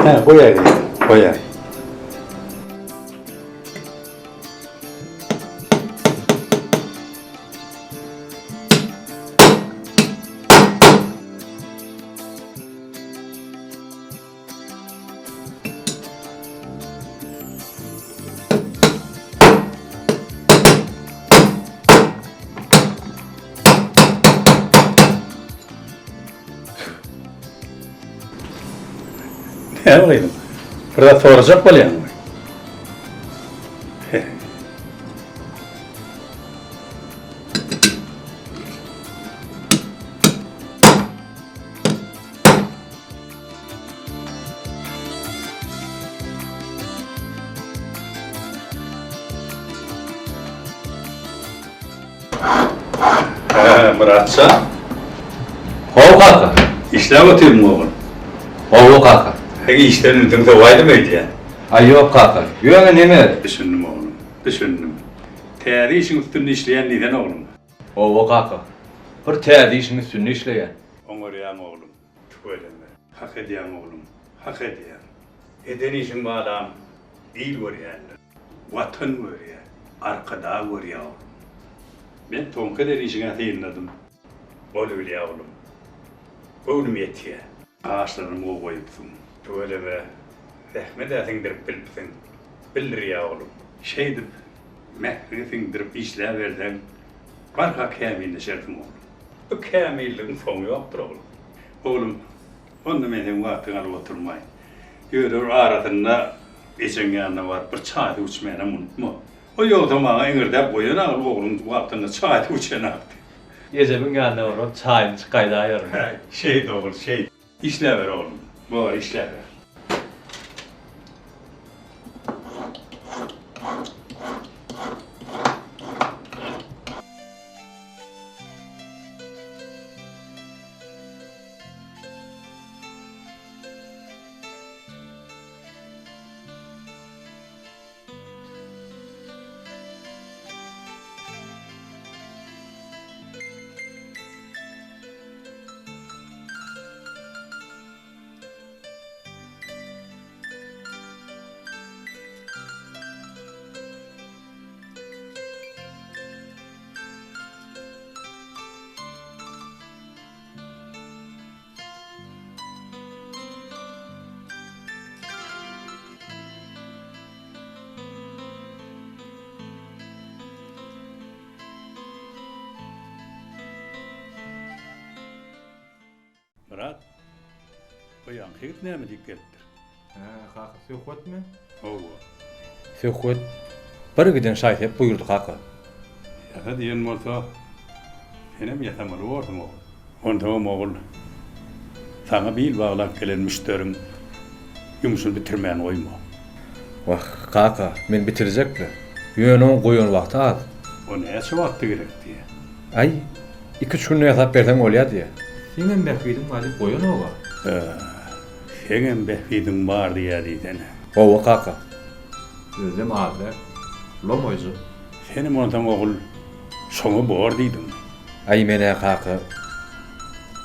Hä, goýaý gyzym, goýaý. Näme gyzym? Bir zat sorajak bolýaňmy? Hä, Myratjan. Hawa kaka. Işläp otyrmyň ogul? Hawa kaka. Hä, işden ünsüň sowaýdymy öýdýän? Aý ýok kaka. Ýöne neme? Düşündim oglum, düşündim. Täze işiň üstünde işleýän diýsene oglum. Hawa kaka. Bir täze işiň üstünde işleýän. Oňarýaň oglum. Tüweleme. Hak edýäň oglum, hak edýäň. Eden işiň balam, il görýändir. Watan görýär, Arkadag görýär oglum. Men soňky eden işiňä synladym. Bolubilýär oglum. Göwnüm ýetýär. Gaşlaryňam gowy goýupsyň. Tüweleme, zähmet-ä siňdirip bilipsiň. Bildirýär oglum. Şeýdip, mähriňi siňdirip işläberseň, barha kämilleşersiň oglum. Bu kämilligiň soňy ýokdur oglum. Oglum, onda men seň wagtyňy alyp oturmaýyn. Ýöne bir arasynda ejeň ýanyna baryp bir çaý-suw içmänem unutma. O ýogsa maňa iňirdäp goýan agyl ogluň wagtynda çaý-suw içenakdy. Ejemiň ýanyna baryp çaýymy içip gaýdaýaryn. Häý, şeýt ogul, şeýt. Işläber oglum, bor işläber. Myrat, o ýaňky ýigit näme diýip gelipdir? Hä, kaka, söhbetmi? Hawa. Söhbet bir giden şaý-sep buýurdy, kaka. Ýasa diýen bolsa, senem ýasamaly borsuň, ogul. Onsoňam, ogul, saňa bil baglap gelen müşderiň ýumşuny bitirmän goýma. Wah, kaka, men bitirjek-le. Ýöne oň goýan wagty az. O näçe wagtda gerek diýýä? Aý, iki-üç günde ýasap berseň bolýa diýýä. Seňem bähbidiň bar diýip goýanok-a. Hä, seňem bähbidiň bar diýýä diýsene. Hawa, kaka. Özem az däl. Lomaýjy. Senem onsoň ogul, şoňa bor diýdiňmi? Aý, men-ä kaka.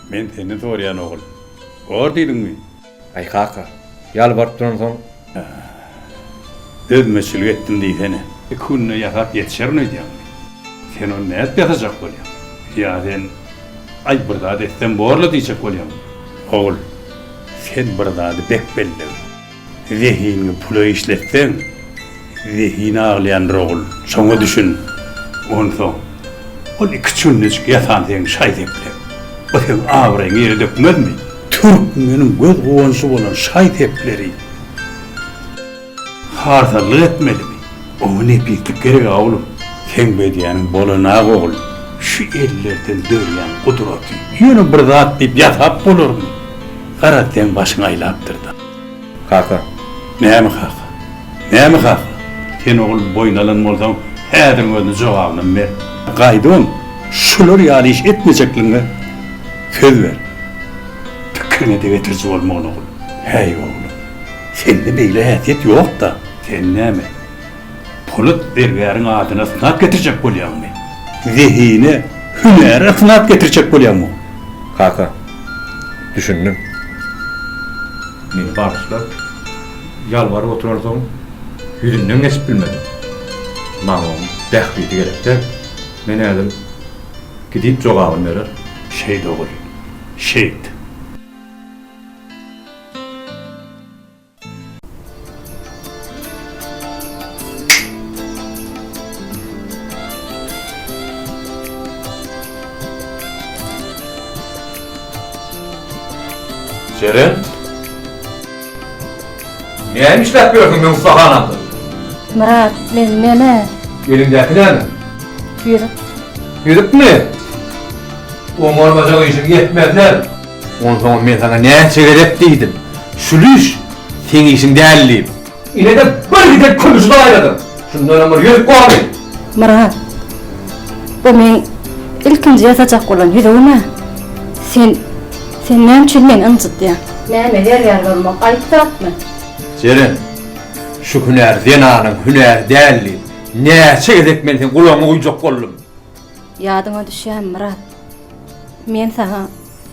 Men senden soraýan ogul. Bor diýdiňmi? Aý kaka, ýalbaryp duransoň. Dözmeçilik etdim diýsene. Iki günde ýasap ýetişerin öýdýäňmi? Sen ony nädip ýasajak bolýaň? Ýa sen, aý bir zat etsem borla diýjek bolýaňmy? Ogul, sen bir zady bek bellegin. Zehiniňi pula işletseň, zehin aglaýandyr ogul, şoňa düşün. Onsoň, ol iki çünnejik ýasan seň şaý-sepleň. O seň abraýyňy ýere dökmezmi? Türkmeniň göz guwanjy bolan şaý-sepleri harsallyk etmelimi? Oňa nepislik gereg-ä oglum. Seň beýdýäniň bolanag ogul. Şu ellerden dörýän gudraty ýöne bir zat diýip ýasap bolarmy? Garaz seň başyňy aýlapdyr-da. Kaka. Näme kaka? Näme kaka? Sen ogul boýun alan bolsaň, häziriň özünde jogabynam ber. Gaýdybam şular ýaly iş etmejekligiňe söz ber. Pikiriňe-de getiriji bolmagyn ogul. Häý oglum, sende beýle häsiýet ýok-da. Sen näme, Polat zergäriň adyna ysnat getirjek bolýaňmy? Zehine, hünäre ysnat getirjek bolýaňmy? Kaka, düşündim. Meni bagyşla. Ýalbaryp oturansoň ýüzünden geçip bilmedim. Maňa oň bähbidi gerek däl. Men häzir gidip jogabyny bererin. Şeýt ogul, şeýt. Jeren? Näme işläp ýörsüň meň ussahanamda? Myrat, men neme? Eliňdäki näme? Ýüzük. Ýüzükmi? Oňarmajak işiň ýetmezler. Onsoňam men saňa näçe gezek diýdim, şul iş seň işiň däl diýip. Ine-de bir giden kümüşi zaýaladyň. Şundanam bir ýüzük barmy? Myrat, bu meň ilkinji ýasajak bolan ýüzügim-ä. Sen, sen näme üçin meni ynjytýaň? Näme, zergär bolmak aýyp zatmy? Jeren, şu hünär zenanyň hünäri däl diýip, näçe gezek men seň gulagyňa guýjak boldum. Ýadyňa düşýärmi, Myrat? Men saňa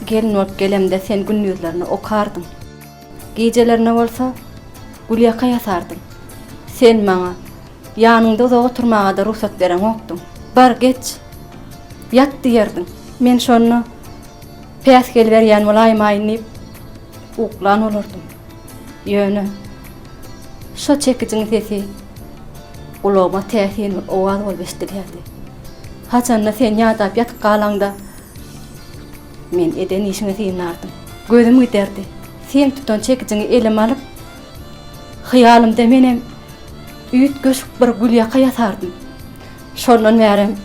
gelin bolup gelemde sen gündizlerine okardyň. Gijelerine bolsa gülýaka ýasardyň. Sen maňa ýanyňda uzak oturmaga-da rugsat bereňokdyň. Bar, geç, ýat diýerdiň. Men şonda päsgel berýän bolaýmaýyn diýip, uklan bolardym. Ýöne şo çekijiň sesi gulagyma täsin bir owaz bolup eşidilýärdi. Haçanda sen ýadap ýatyp galaňda, men eden işiňi synlardym. Gözüm giderdi. Seň tutan çekijiňi elime alyp, hyýalymda menem üýtgeşik bir gülýaka ýasardym. Şondan bärem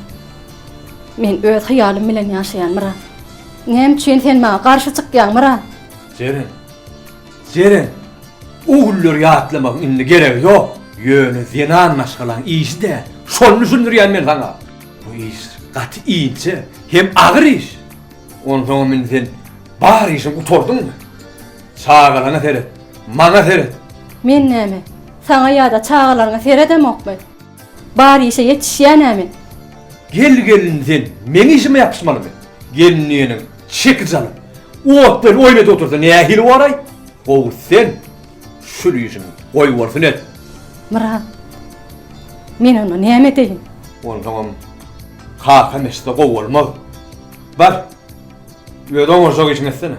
men öz hyýalym bilen ýaşaýan, Myrat. Näme üçin sen maňa garşy çykýaň, Myrat? Jeren, Jeren, o günleri ýatlamagyň indi geregi ýok. Ýöne zenan maşgalaň işi däl. Şony düşündirýän men saňa. Bu iş gaty inçe hem agyr iş. Onsoňam indi sen bar işiňi gutardyňmy? Çagalaňa seret, maňa seret. Men näme, saňa ýa-da çagalaryňa seredemokmy? Bar işe ýetişýän-ä men. Gel gelin sen meň işime ýapyşmalymy? Gelin diýeniň çekiç alyp, ot bilen oýun edip otursa nähili boraý? Gowy sen şul işiňi goýbolsun et. Myrat, men onda näme edeýin? Onsoňam kakam eşitse gowy bolmaz. Bar, öz oňarjak işiňi etsene.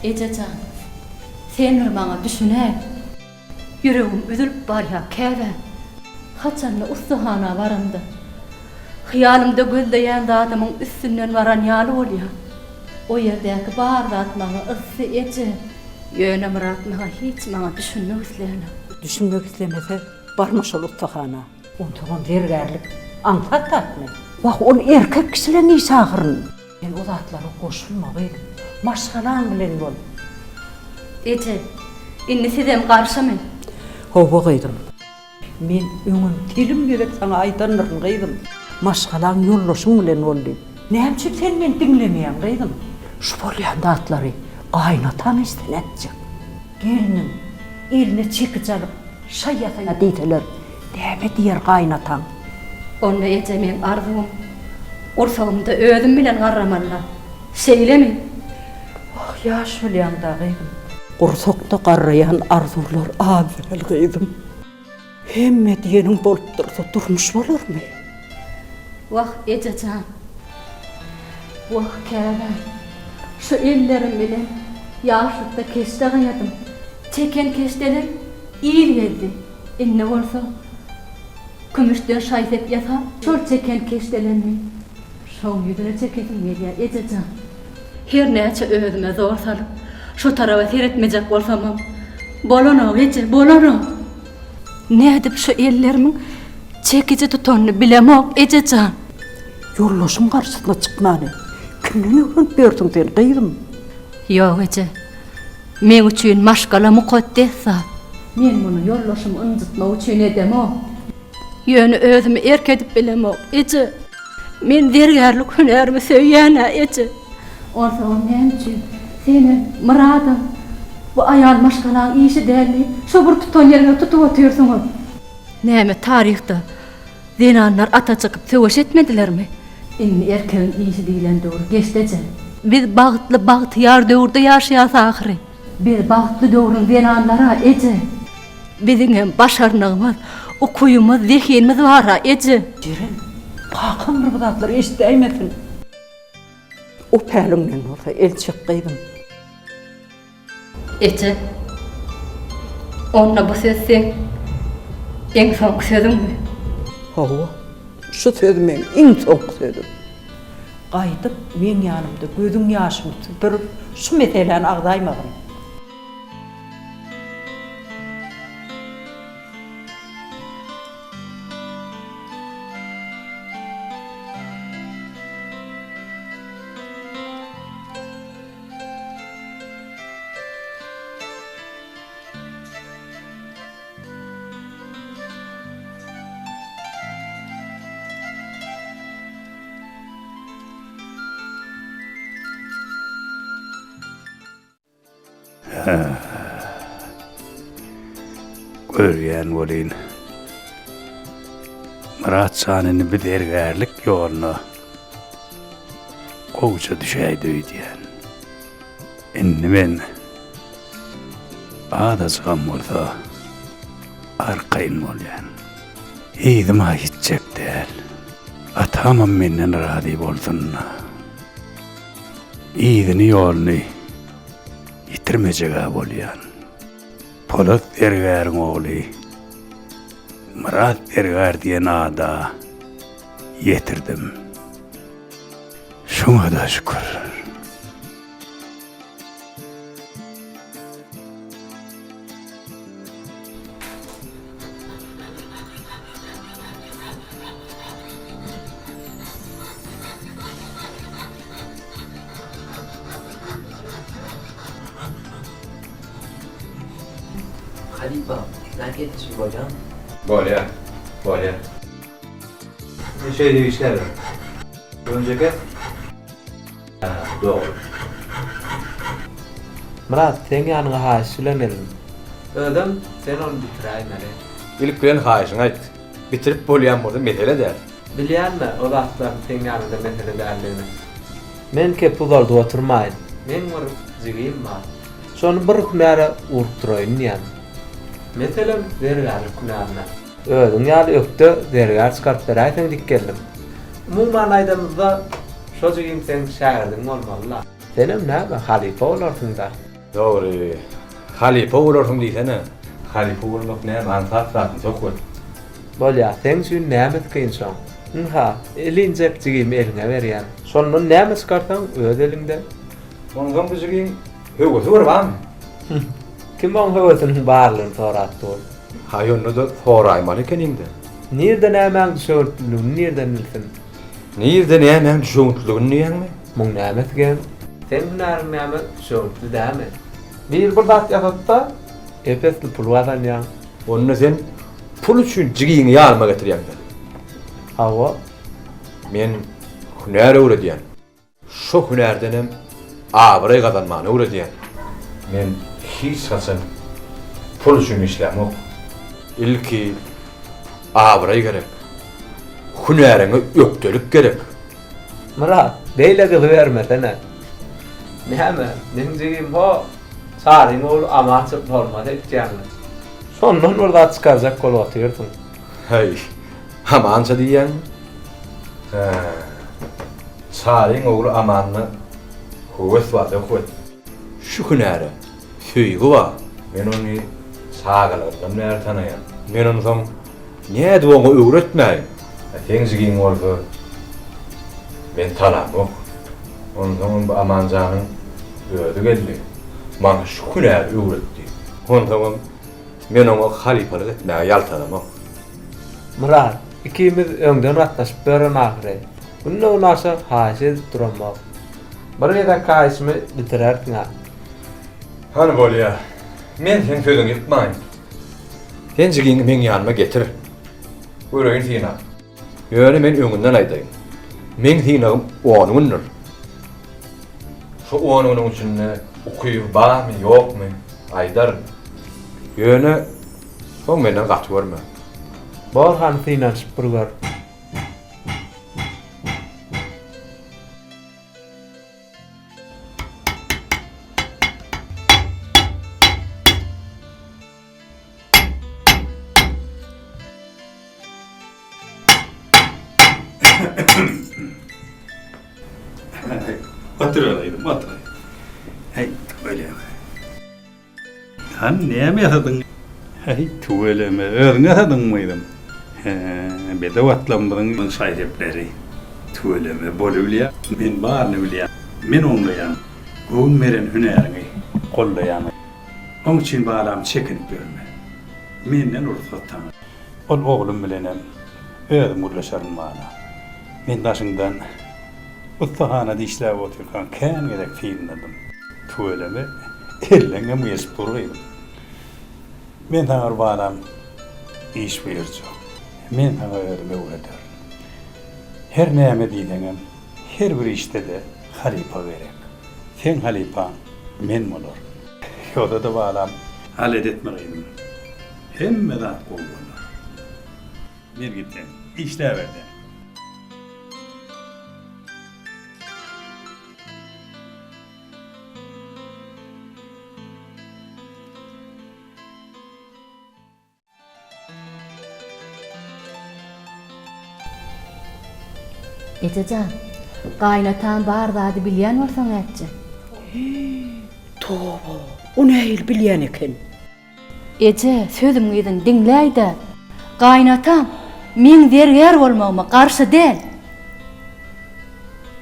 Eje jan, sen bir maňa düşünäý. Ýüregim üzülip barýar, käbäm. Haçanda ussahana baramda, hyýalymda gözleýän zadymyň üstünden baran ýaly bolýan. O ýerdäki bar zat maňa yssy, eje. Ýöne Myrat maňa hiç maňa düşünmek islänok. Düşünmek islemese, barma şol ussahana. Onsoňam zergärlik aňsat zatmy? Wah, ol erkek kişileň işi ahyryn. Sen o zatlara goşulma, gyzym. Maşgalaň bilen bol. Eje, indi sizem garşymy? Hawa, gyzym. Men öňem telim gezek saňa aýdandyryn, gyzym. Maşgalaň, ýoldaşyň bilen bol diýip. Näme üçin sen meni diňlemeýäň, gyzym? Şu bolýan zatlary gaýynataň eşitse nätjek? Gelniň eline çekiç alyp, şaý ýasaýa diýseler, näme diýer gaýynataň? Onda eje meň arzuwym gursagymda özüm bilen garramalyda. Şeýlemi? Wah, ýaş bolýaň-da, gyzym. Gursakda garraýan arzuwlar az däl, gyzym. Hemme diýeniň bolup dursa, durmuş bolarmy? Wah, eje jan! Wah, käbäm! Şu ellerim bilen ýaşlykda keşde gaýadym. Çeken keşdelerim il gezdi. Indi bolsa kümüşden şaý-sep ýasap, şol çeken keşdelerimi şoň ýüzüne çekesim gelýär, eje jan! Her näçe özüme zor salyp, şo taraba seretmejek bolsamam, bolanok, eje, bolanok. Nädip şu ellerimiň çekiji tutanyny bilemok, eje jan. Ýoldaşyň garşysyna çykmany kimden öwrenip ýörsüň sen, gyzym? Ýok, eje. Meň üçin maşgala mukaddes zat. Men muny ýoldaşymy ynjytmak üçin edemok. Ýöne özümi erk edip bilemok, eje. Men zergärlik hünärimi söýýän-ä, eje. Onsoňam näme üçin senem, Myradam bu aýal maşgalaň işi däl diýip, şo bir tutan ýeriňizi tutup otyrsyňyz? Näme taryhda? Zenanlar ata çykyp söweş etmedilermi? Indi erkegiň işi diýlen döwür geçdi eje. Biz bagtly, bagtyýar döwürde ýaşaýas ahyry. Biz bagtly döwrüň zenanlary-a, eje. Biziňem başarnygymyz, ukyýymyz, zehinimiz bar-a, eje. Jeren, kakam bir bu zatlary eşidäýmesin. O päliňden bolsa el çek gyzym. Eje, onda bu söz seň iň soňky sözüňmi? Hawa, şu söz meň iň soňky sözüm. Gaýdyp meň ýanymda gözüň ýaşyny süpürip, şu meseläni agzaýmagyn. Görýän welin, Myrat jan indi bu zergärlik ýoluna gowja düşäýdi öýdýän. Indi men azajygam bolsa arkaýyn bolýan. Yzyma gitjek däl. Atamam menden razy bolsun. Yzyny-ýoluny ýitirmejeg-ä bolýan. Polat zergäriň ogly Myrat zergär diýen ada ýetirdim. Şuňa-da şükür. Halypa, men etjek bolýan. Bolýar, bolýar. Men şeýdip işlärin. Önje kes. Hä, dogry. Myrat, seň ýanyňa haýyş bilen geldim. Özem sen ony bitiräýmeli. Ilki bilen haýyşyňy aýt. Bitirip bolýan bolsa mesele däl. Bilýän-dä, o zatlaryň seň ýanyňda mesele däldigini. Men kepi uzaldyp oturmaýyn. Meň bir jigim bar. Şony bir hünäre urupdyraýyn diýýän. Meselem, zergärlik hünärine. Özüň ýaly ökde zergär çykaryp beräýseň dik geldim. Umuman aýdamyzda, şo jigim seň şägirdiň bolmaly-la. Senem näme, halypa bolarsyň-da. Dogry. Halypa bolarsyň diýsene. Halypa bolmak näme aňsat zatmy Söhbet? Bolýa, seň üçin nämesi kyn şoň? Ynha, elinjek jigimi eliňe berýän. Şondan näme çykarsaň öz eliňde. Onsoň bu jigiň höwesi bir barmy? Kim oň höwesiniň barlygyny sorap dur? Haý onda-da soraýmaly ekeniň-dä. Nirde nämäň düşewüntliligini nirden bilsin? Nirde nämäň düşewüntliligini diýýäňmi? Muň nämesi geň? Seň hünäriň näme, düşewüntli dämi? Biri bir zat ýasatsa, ep-esli pul gazanýaň. Onda sen pul üçin jigiňi ýanyma getirýäň-dä? Hawa. Men hünär öwredýän. Şo hünärdenem abraý gazanmany öwredýän. Men hiç haçan pul üçin işlämok. Ilki abraý gerek. Hünäriňe ökdelik gerek. Myrat, beýle gyzybermesene. Näme, meň jigim ho, Çaryň ogly Amança bolmaz öýtýäňmi? Şondan bir zat çykarjak bolup otyrsyň. Häý, Amança diýýäňmi? Hä, Çaryň ogly Amanda höwes bar, söhbet. Şu hünäre söýgi bar. Men ony çagalygyndan bäri tanaýan. Men onsoň nädip oňa öwretmäýin? A seň jigiň bolsa men tanamok. Onsoňam bu Amanjanyň özi geldi. Maňa şu hünäri öwretdi. Onsoňam men oňa halypalyk etmäge ýaltanamok. Myrat, ikimiz öňden gatnaşyp ýören ahyry. Günde-günaşa haýyş edip duramok. Bir gezek haýyşymy bitirersiň-ä. Hany bolýa. Men seň sözüňi ýykmaýyn. Sen jigiňi meň ýanyma getir. Göreýin synap. Ýöne men öňünden aýdaýyn. Meň synagym on gündür. Şu on günüň içinde ukyby barmy, ýokmy, aýdaryn. Ýöne soň menden gaty görme. Bor hany synanyşyp bir gör. Otur gyzym, otur. Heý, tüweleme. Hany näme ýasadyň? Heý, tüweleme, özüň ýasadyňmy gyzym? Hä, bedew atlarymyzyň şaý-sepleri. Tüweleme, bolubilýär. Men baryny bilýän. Men oňlaýan. Göwün beren hünäriňi gollaýan. Oň üçin balam çekinip ýörme. Menden rugsat saňa. Ol oglum bilenem özüm gürleşerin bala. Men daşyňdan ussahanada işläp otyrkaň kän gezek synladym. Tüweleme, elleňem geçip dur gyzym. Men saňa bir balam iş buýurjak. Men saňa özüm öwrederin. Her näme diýseňem, her bir işde-de halypa gerek. Seň halypaň men bolaryn. Ýogsa-da balam. Alada etme gyzym. Hemme zat gowy bolar. Men gitsem, işläber-dä. Eje jan, gaýynataň bar zady bilýän bolsa nätjek? Hiý, toba, o nähili bilýän eken? Eje, sözümiň yzyny diňläý-dä. Gaýynatam meň zergär bolmagyma garşy däl.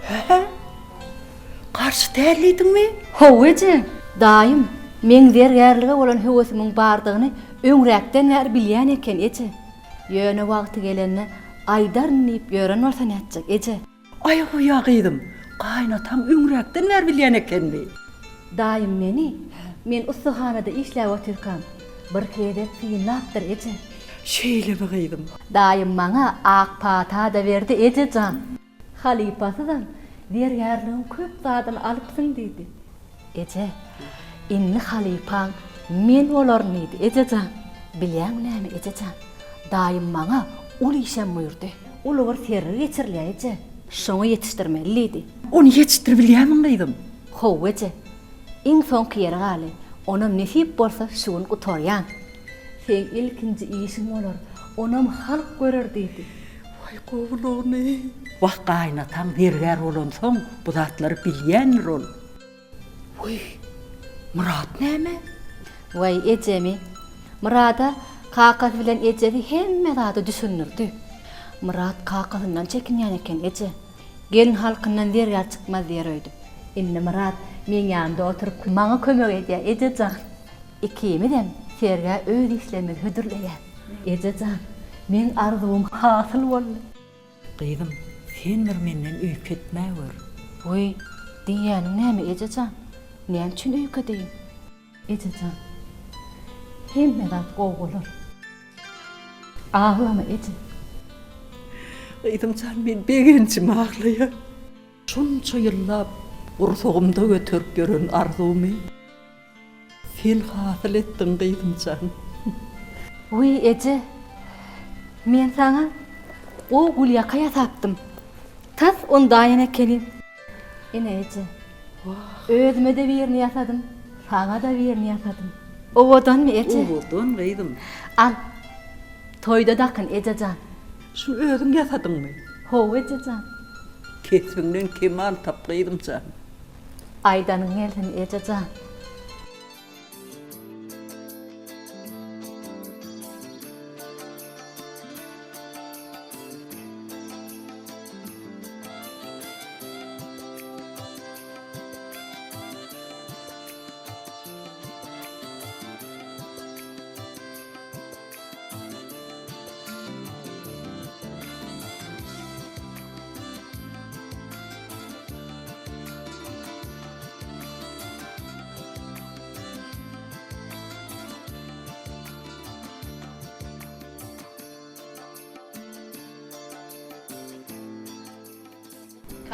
Hä? Garşy däl diýdiňmi? Hawa eje, daýym meň zergärlige bolan höwesimiň bardygyny öňräkden bäri bilýän eken, eje. Ýöne wagty gelende aýdaryn diýip ýören bolsa nätjek, eje. Aý goýa gyzym, gaýynataň öňräkden bäri bilýän ekenmi? Daýym meni, men ussahanada işläp otyrkam, birki gezek synlapdyr, eje. Şeýlemi gyzym? Daýym maňa ak pata-da berdi, eje jan. Halypasyzam zergärligiň köp zadyny alypsyň diýdi. Eje, indi halypaň men bolaryn diýdi, eje jan. Bilýäňmi näme, eje jan, daýym maňa uly işem buýurdy. Uly bir sergi geçirilýär, eje. Şoňa ýetişdirmeli diýdi. Ony ýetişdiribilýärmiň, gyzym? Hawa, eje. Iň soňky ýeri galdy. Onam nesip bolsa şu gün gutarýan. Seň ilkinji işiň bolar, onam halk görer diýdi. Waý gowulygyny. Wah gaýynataň zergär bolansoň bu zatlary bilýändir ol. Wiý, Myrat näme? Waý ejemi. Myrada kakasy bilen ejesi hemme zady düşündirdi. Myrat kakasyndan çekinýän eken eje. Gelin halkyndan zergär çykmaz diýer öýdüp. Indi Myrat meň ýanymda oturyp maňa kömek edýär eje jan. Ikimizem sergä öz işlerimizi hödürleýäs. Eje jan, meň arzuwym hasyl boldy. Gyzym, sen bir menden öýke etmäwer. Wiý, diýýäniň näme, eje jan? Näme üçin öýke edeýin? Eje jan, hemme zat gowy bolar. Aglama, eje. Gyzym jan, men begenjime aglaýan. Şunça ýyllap gursagymda göterip ýören arzuwymy sen hasyl etdiň gyzym jan. Wiý eje, men saňa gowy gülýaka ýasapdym. Tas undaýan ekenim. Ine eje, özüme-de birini ýasadym, saňa-da birini ýasadym. Owadanmy eje? Owadan gyzym. Al, toýda dakyn eje jan. Şuny özüň ýasadyňmy? Hawa eje jan. Kesbiňden kemal tap gyzym jan. Aýdanyň gelsin eje jan.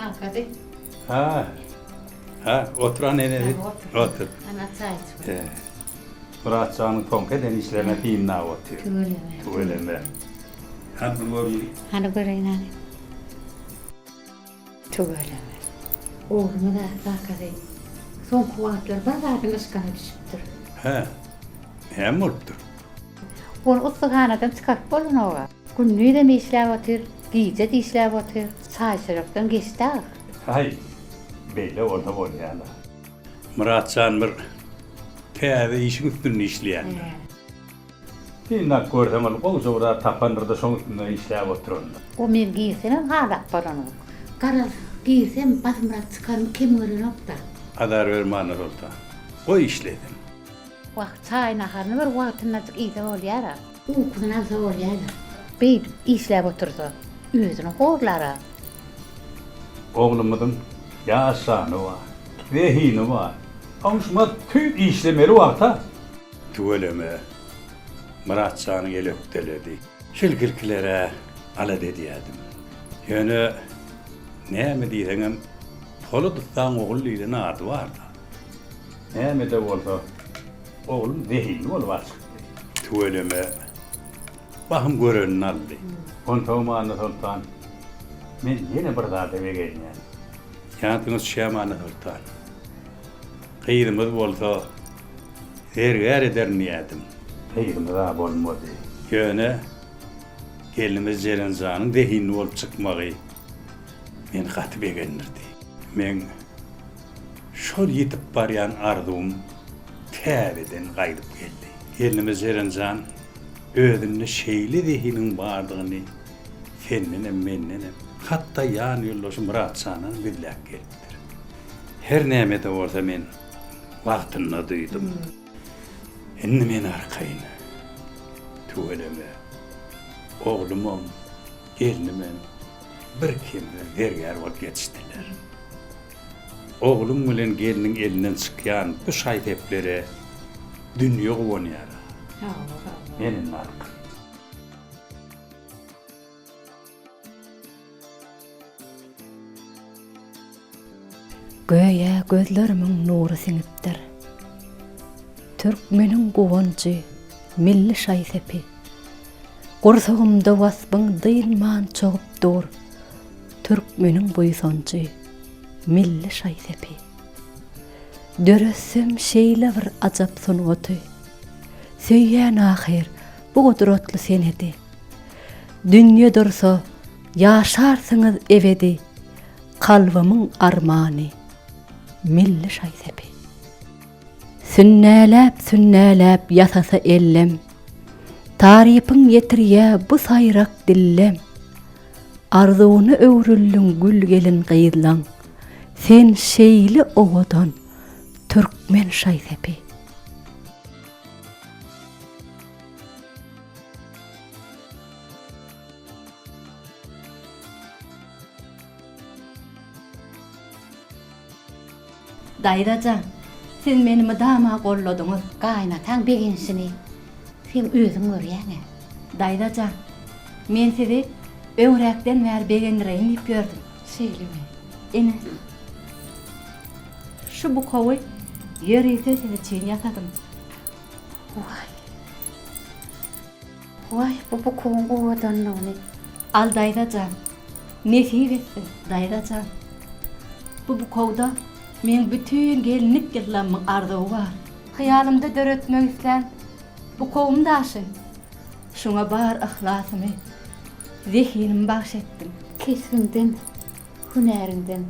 Kakasy. Ha. Ha, oturan enesi. Otur. Ana çaý iç. Myratjanyň soňky eden işlerine synlap otyr. Tüweleme. Tüweleme. Hany bir görgüli. Hany göreýin hany. Tüweleme. Oglumyz-a kakasy soňky wagtlar bir zadyň yşkyna düşüpdir. Hä. Näme bolupdyr? Ony ussahanadan çykaryp bolanok-a. Gündizem işläp otyr, gije-de işläp otyr. Çaý-çörekden geçdi-ä. Haý, beýle bolsa bolýa-la. Myratjan bir täze işiň üstünde işleýändir. Synlap görseň ol gowja bir zat tapandyr-da şoň üstünde işläp oturandyr. O men girsemem halap bolanok. Garaz, girsem basymrak çykarymy kem görenok-da. Azar berme Annasoltan. Goý işlesin. Wah, çaý-naharyny bir wagtyndajyk iýse bolýar-a. Ukusyny alsa bolýar-da. Beýdip işläp otursa, özüni horlar-a. Oglumyzyň ýaş jany bar, zehini bar. Oňşmaz tüý işlemeli wagta. Tüweleme, Myrat janyň eli ökdeledi. Şilkilkilere alada edýärdim. Ýöne näme diýseňem Polat ussaň ogly diýlen ady bar-da. Näme-de bolsa, oglum zehinli bolup-a çykdy. Tüweleme, bahym görenini aldy. Onsoňam Annasoltan, men ýene bir zada begenýän. Ýadyňa düşýärmi Annasoltan? Gyzymyz bolsa, zergär ederin diýerdim. Gyzymyz-a bolmady. Ýöne gelnimiz Jeren janyň zehinli bolup çykmagy meni gaty begendirdi. Meň şol ýitip barýan arzuwym täzeden gaýdyp geldi. Gelnimiz Jeren jan özünde şeýle zehiniň bardygyny sendenem, mendenem, hatda ýan ýoldaşy Myrat jandanam gizläp gelipdir. Her näme-de bolsa men wagtynda duýdum. Indi men arkaýyn. Tüweleme, oglumam, gelnimem bir kemsiz zergär bolup ýetişdiler. Ogluň bilen gelniň elinden çykýan bu şaý-seplere dünýe guwanýar-a. Men indi arkaýyn. Göýä gözlerimiň nury siňipdir. Türkmeniň guwanjy, milli şaý-sepi. Gursagymda waspyň dynman çogup dur. Türkmeniň buýsanjy, milli şaý-sepi. Döretsem şeýle bir ajap sungaty. Söýýän ahyr bu gudratly senedi. Dünýe dursa, ýaşarsyňyz ebedi, Kalbymyň armany, milli şaý-sepi. Sünnäläp-sünnäläp ýasasa ellem, Tarypyň ýetirýä bu saýrak dillem. Arzuwyna öwrüldiň gül gelin-gyzlaň, Sen şeýle owadan türkmen şaý-sepi. Daýza jan, siz meni mydama golladyňyz. Gaýynataň begenişini seň özüň görýäň-ä. Daýza jan, men sizi öňräkden bäri begendireýin diýip ýördüm. Şeýlemi? Ine, şu bukowy ýörite siz üçin ýasadym. Waý. Waý, bu bukuwyň owadanlygyny. Al daýza jan, nesip etsin, daýza jan. Bu bukowda meň bütin gelinlik ýyllamyň arzuwy bar. Hyýalymda döretmek islän bukowym daşy. Şuňa bar yhlasymy, zehinimi bagş etdim. Kesbiňden, hünäriňden.